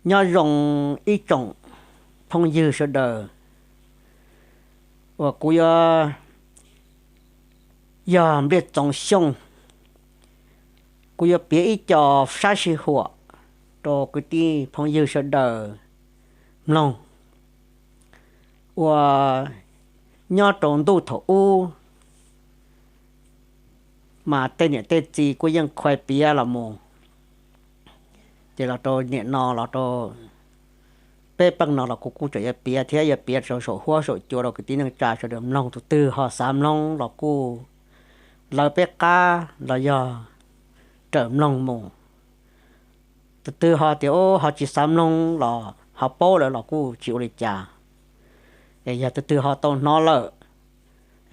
Nyob zoo ib tsoom phooj ywg sawv daws uas kuv yuav yog Npliaj Txoov Xyooj, kuv yuav piav ib co sab sij huam rau kwv tij phooj ywg sawv daws mloog, uas nyob rau ntuj thaum ub mas tej niam tej txiv kuj yeej khuav piav los mus, ces los rau niam no los rau peb peej no los kuv kuj tseem yuav piav thiab, yuav piav rau saum huab saum cua rau kwv tij neej tsa sawv daws mloog. Tus twg ho xav mloog los kuj lawv peb qab los yog raws mloog mus. Tus twg ho tias ho tsis xav mloog los ho paub lawm los kuj tsis ua li cas. Es yog tus twg ho tau hnov lawm,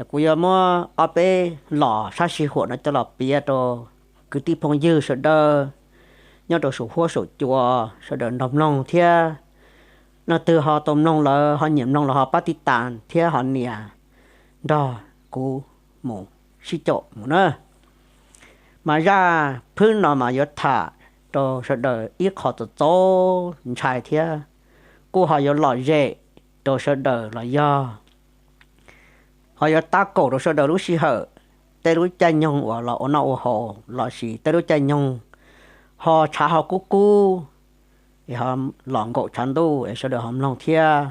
kuv yuav muab ob peb los sab sij huam no coj los piav rau kwv tij phooj ywg sawv daws nyob rau saum huab saum cua sawv daws nrog mloog thiab. Leej twg ho tau mloog lawm ho nyiam mloog los ho pab tib tas thiab ho nias nrog kuv mus sib caum mus na. Mas zaj phwb no mas yuav tham rau sawv daws ib qho txaus txaus ntshai thiab kuj ho yuav lom zem rau sawv daws los yog ho yuav tab kaum rau sawv daws lub sij hawm, tej lub caij nyoog uas los ua noj ua haus lossis tej lub caij nyoog ho tshav ho kub kub, es ho los nkaum tshav ntuj es sawv daws ho mloog thiab.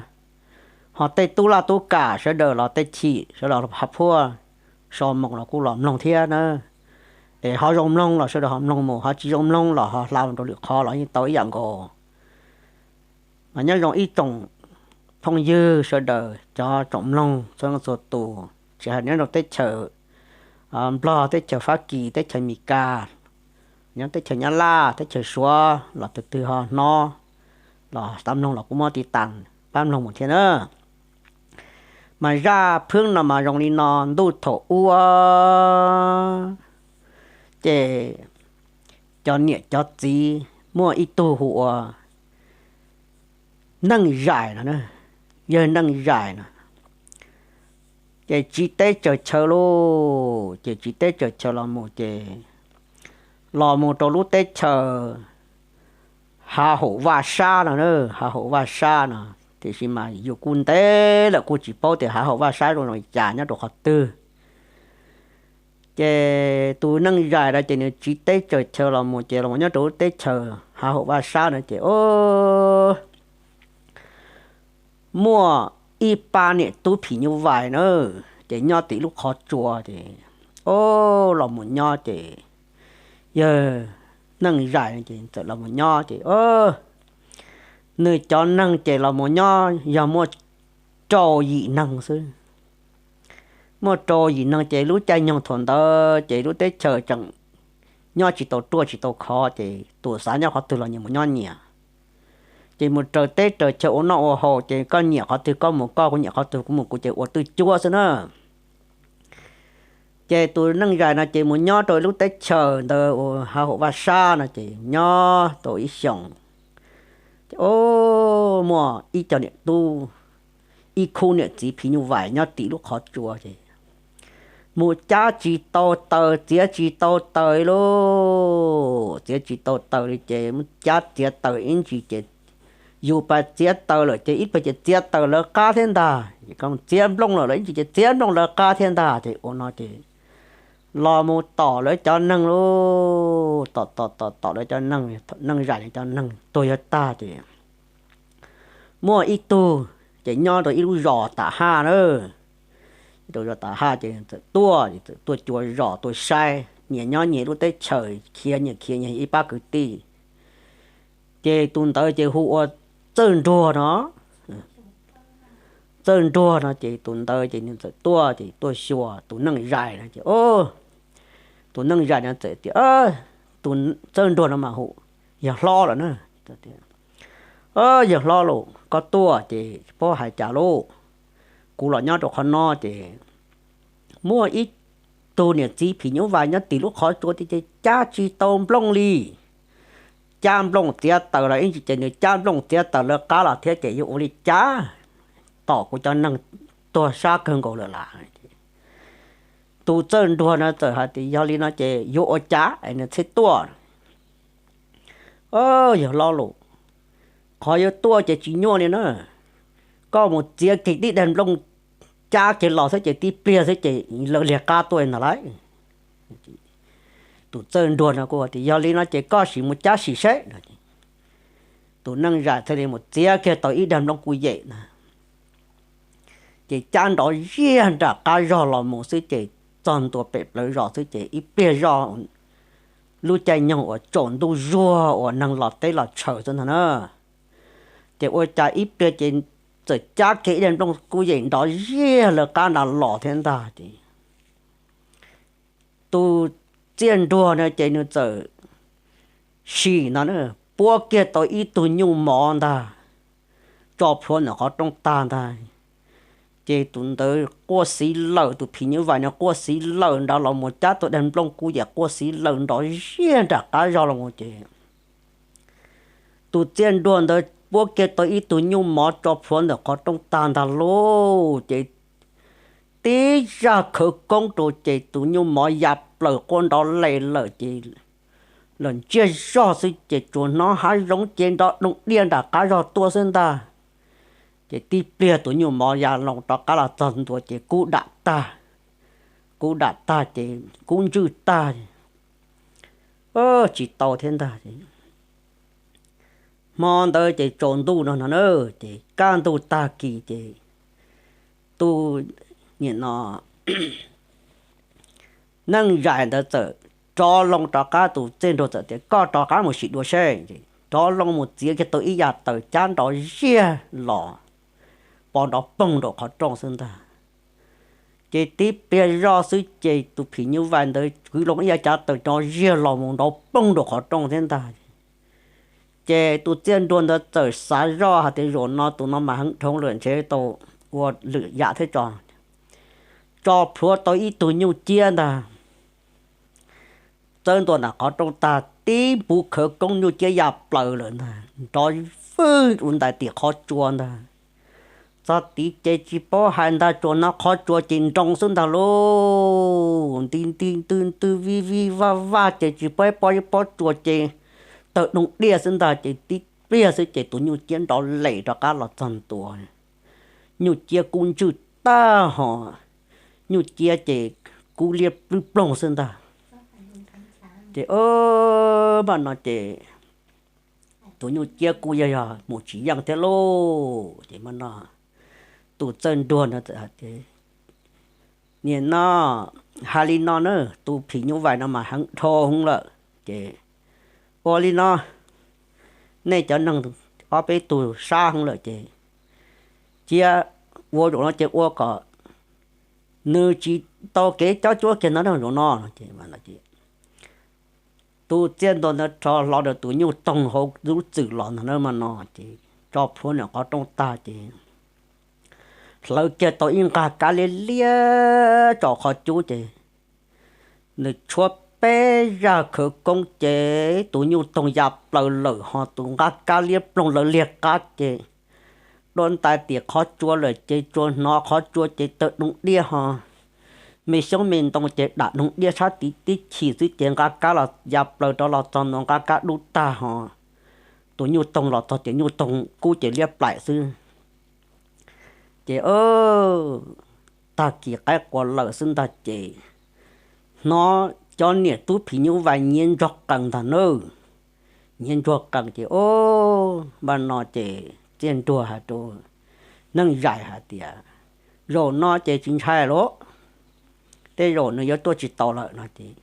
Ho tej tub laj tub kam sawv daws los tej chim sawv daws ho phuaj so moos los kuj los mloog thiab na. Es ho zoo mloog los sawv daws ho mloog mus, ho tsis zoo mloog los ho hla mus rau lwm qhov los yeej tau ib yam nkaus. Mas nyob zoo ib tsoom phooj ywg sawv daws cov tsoom mloog txhua leej txhua tus, tsis hais nyob rau teb chaws Nplog, teb chaws Fab Kis, teb chaws Amelikas, nyob teb chaws Nyab Laj, teb chaws Suav los tus twg ho hnov los xav mloog los kuj muab tiv tas pab mloog mus thiab na. Mas zaj phwb no mas zoo li no: ntuj thaum ub ces cov niam cov txiv muaj ib tug hu ua Neej Zais no, yawg Neej Zais no ces tsiv teb tsaws chaw lauj, ces tsiv teb tsaws chaw los mus ces los mus rau lub teb chaws Hav Haum Vaj Sab no, Hav Haum Vaj Sab no. Tiam sis mas yus kuj ntev lawm kuj tsis paub tias Hav Haum Vaj Sab zoo li cas nyob rau qhov twg. Ces tus Neej Zais no ces nws tsiv teb tsaws chaw los mus ces los nyob rau lub teb chaws Hav Haum Vaj Sab no ces muaj ib pab niam tub phim nyuj vais na, ces nyob tim lub qhov tsua ces o los mus nyob ces yawg Neej Zais ces txawm los mus nyob ces nws cov neeg ces los mus nyob yog muaj rau yim neeg xwb. Muaj rau yim neeg ces lub caij nyoog thaum ntawd ces lub teb chaws tseem nyob tsis tau ruaj tsis tau khov ces tus xav nyob qhov twg los nyias mus nyob nyias. Ces mus raws teb raws chaw ua noj ua haus ces koj nyiam qhov twg koj mus koj, kuv nyiam qhov twg kuv mus kuv ces ua twj cuab xwb na. Ces tus Neej Zais no ces mus nyob rau lub teb chaws ntawd uas Hav Haum Vaj Sab no ces nyob tau ib xyoos ces o muaj ib co niam tub, ib khub niam txiv phim nyuj vais nyob tim lub qhov tsua ces mus cab tsis tau taws txiav tsis tau taws lauj, txiav tsis tau taws li ces mus cab txiav taws ib ntsis ces yus pas txiav taws lawm ces ib pliag ces txiav taws lawv qab thiab ntag, txiav nplooj lawm ib ntsis ces txiav nplooj lawv qab thiab ntag ces ua no ces los mus tom lawv cov neeg lauj, tom tom tom tom lawv cov neeg, Neej Zais cov neeg tuag yuav tag ces muaj ib tug ces nyob rau ib lub zos tam haj na, rau zos tam haj ces txawm tuaj, txawm tuaj cuag zos tuaj saib, nyias nyob nyias lub teb chaws khiav nyias khiav nyias ib pab kwv tij. Ces tus ntawd ces hu ua Txawj Nruag no. Txawj Nruag no ces tus ntawd ces nws txawm tuaj ces tuaj xyuas tus Neej Zais no ces tus Neej Zais no txawm tias, tus Txawj Nruag no mas hu yawg hlob lawm na. Yawg hlob lauj, koj tuaj ces tsis paub hais cas lauj, kuv los nyob rau qhov no ces muaj ib tug niam txiv phim nyuj vais nyob tim lub qhov tsua tias ces cab tsis tau nplooj li, cab nplooj txiav taws los ib ntsis ces nws cab nplooj txiav taws lawv qab los thiab ces yuav ua li cas, tom kuv cov neeg tuag sab kawg nkaus lawm las. Tus Txawj Nruag no txawm hais tias yog li no ces yuav ua cas es nws thiaj tuaj. Yawg hlob lauj, qhov yuav tuaj ces tsis nyuaj li na. Koj mus txiav kiag ib daim nplooj cab kiag los xwb ces tib pliag xwb ces lawv liag qab tuaj ntag lauj. Tus txawj nruag no kuj tias, Yog li no ces koj sim mus cab sim seb. Tus neej zais thiaj li mus txiav kiag tau ib daim nplooj kuj yem na, ces cab nrov ziag nram qab zog los mus xwb ces txog ntua pem plawv zos xwb ces ib pliag zoj lub caij nyoog uas tsaus ntuj zuag uas neeg los teb los chaws xwb ntag na. Ces ua cas ib pliag ces txawm cab kiag ib daim nplooj kuj yem nrov ziag lawv qab nrad los thiab ntag ces tus txiaj nruag no ces nws txawm sim no puab kiag tau ib tug nyuj mov ntag, tso plhuav ntawm qhov rooj tag ntag. Ces tus ntawd quaj xiv lawm, tus phim nyuj vais no quaj xiv lawm nrad los mus cab tau daim nplooj kuj yem quaj xiv lawm nrov ziag nram qab zog los mus ces tus txiaj nruag ntawd puab kiag tau ib tug nyuj mov tso plhuav ntawm qhov rooj tag ntag lauj. Ces tib zaj khawv koob rau ces tus nyuj mov ya plaws quaj nrov les lawm ces los ntsiag zog xwb ces tsuas hnov hav zoov ces nrov doog diaj nram qab zog tuaj xwb ntag. Ces tib pliag tus nyuj mov ya loo rov qab los txog ntua ces kub dam tag, kub dam tag ces kub ntswj tag, tsis tau thiab ntag. Hmo ntawd ces tsaus ntuj no no na, ces kaj ntug tag kis ces tus, nim no, neej zais ntawd txawm rov loo rov qab, tus txiaj nruag txawm tias, Koj rov qab mus sim dua seb. Rov loo mus txiav kiag tau ib yam taws cab nrov ziag los pov nrov poog rau qhov rooj xwb ntag. Ces tib pliag zoj xwb ces tus phim nyuj vais ntawd kwv loo ib yam cab taws nrov ziag los mus nrov poog rau qhov rooj thiab ntag. Ces tus txiaj nruag ntawd txawm xav zoj hais tias, Zaum no tus no mas heev dhau lawm, ntshe tau ua lwm yam thiab tso. Tso plhuav tau ib tug nyuj ciab ntag, txawb ntua ntawm qhov rooj tag, tib npuv khawv koob nyuj ciab ya plaws lawm ntag, nrov vwg ua ntais tim qhov tsua ntag. Txog tid ces tsis paub hais ntag, tsuas hnov qhov tsua ces nroo xwb ntag lauj, nti nti ntw ntw vij vij vaj vaj ces tsis paub pob pob tsua ces tawg doog diaj xwb ntag. Ces tib pliag xwb ces tus nyuj ciab nrov les rov qab los txog ntua, nyuj ciab kub ntswj tag hos, nyuj ciab ces kub liab plwb ploog xwb ntag. Ces, o, npaj no ces tus nyuj ciab kuj yog yog mus tsis yeej thiab lauj. Ces npaj no tus txawj nruag no txawm hais tias, Nim no hais li no na, tus phim nyuj vais no mas heev dhau hwv lawm. Ces ua li no, nej cov neeg ob peb tug sab hwv lawm ces cia ua zaum no ces ua kom nws tsis tau kev cob cuab kiag ntag zaum no. Tus txiaj nruag ntawd rho hlo rau tus nyuj toog hauv lub txwm los ntag na mas no ces tso plhuav ntawm qhov rooj tag ces hlawv kiag tau ib nqaj kab liab liab tso qhov cub ces nws tshuab peb zaj khawv koob ces tus nyuj toog ya plaws lawm hos tus nqaj kab liab ploog lawv liag qab ces dua ntais tim qhov tsua lawm ces tsuas hnov qhov tsua ces tawg doog diaj hos me xyoob me ntoo ces dam doog diaj sab tid tib chim xwb ces nqaj kab los ya plaws rov los txog ntua nqaj kab dub tag hos tus nyuj toog los txog ces nyuj toog kub ces liab plaim xwb. Ces tag kis qaib qua lawm xwb ntag ces hnov cov niam tub phim nyuj vais nyiav ntsuag qees ntag nawb. Nyiav ntsuag qees ces o, npaj no ces txiaj nruag hais rau neej zais hais tias, Zaum no ces tsis ntshai lauj, tej zaum nws yuav tuaj tsis tau lawm no ces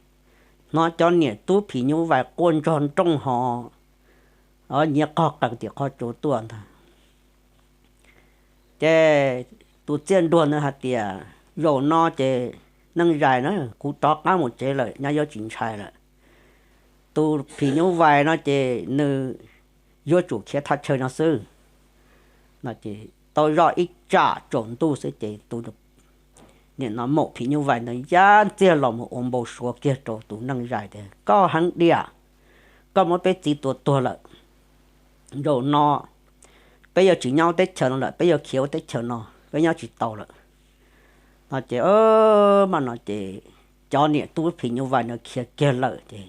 hnov cov niam tub phim nyuj vais quaj nrog nrooj hos nyiav qog qees tim qhov tsua tuaj ntag. Ces tus txiaj nruag ntawd hais tias, Zaum no ces neej zais na, kuv rov qab mus tsev lawm, nyab yuav tsis ntshai lawm. Tus phim nyuj vais no ces nws yuav tsum khiav thaj chaw no xwb. Tau zoj ib tsam tsaus ntuj xwb ces tus, nim no maum phim nyuj vais ntawd yaj ntxiag los mus ua npau suav kiag rau tus neej zais tias, Koj heev diam, koj muab peb txiv tua tuag lawm. Zaum no peb yuav tsis nyob teb chaws no lawm, peb yuav khiav ua teb chaws no, peb nyob tsis tau lawm. No ces, mas no ces cov niam tub phim nyuj vais no khiav kiag lawm ces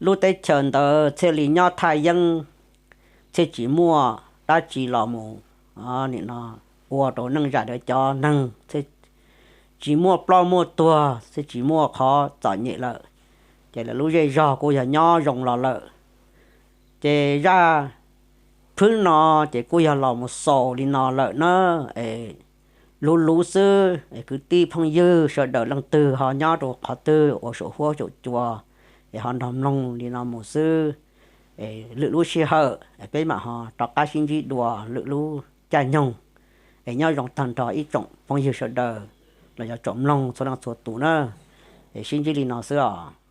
lub teb chaws ntawd thiaj li nyob thaj yeeb, thiaj tsis muaj dab tsi los mus, nim no ua rau neej zam daws cov neeg thiaj tsis muaj ploj muaj tuag, thiaj tsis muaj qhov txom nyem lawm. Ces lawv lub zej zog kuj yog nyob zoo los lawm. Ces zaj phwb no ces kuj yog los mus xaus li no lawm na. Es luv luv xwb es kwv tij phooj ywg sawv daws leej twg ho nyob rau qhov twg uas saum huab saum cua es ho nrog mloog li no mus xwb. Lwm lub sij hawm es peb mam ho rov qab sib ntsib dua lwm lub caij nyoog. Es nyob zoo tag nrho ib tsoom phooj ywg sawv daws los yog tsoom mloog txhua leej txhua tus na. Es sib ntsib li no xwb os.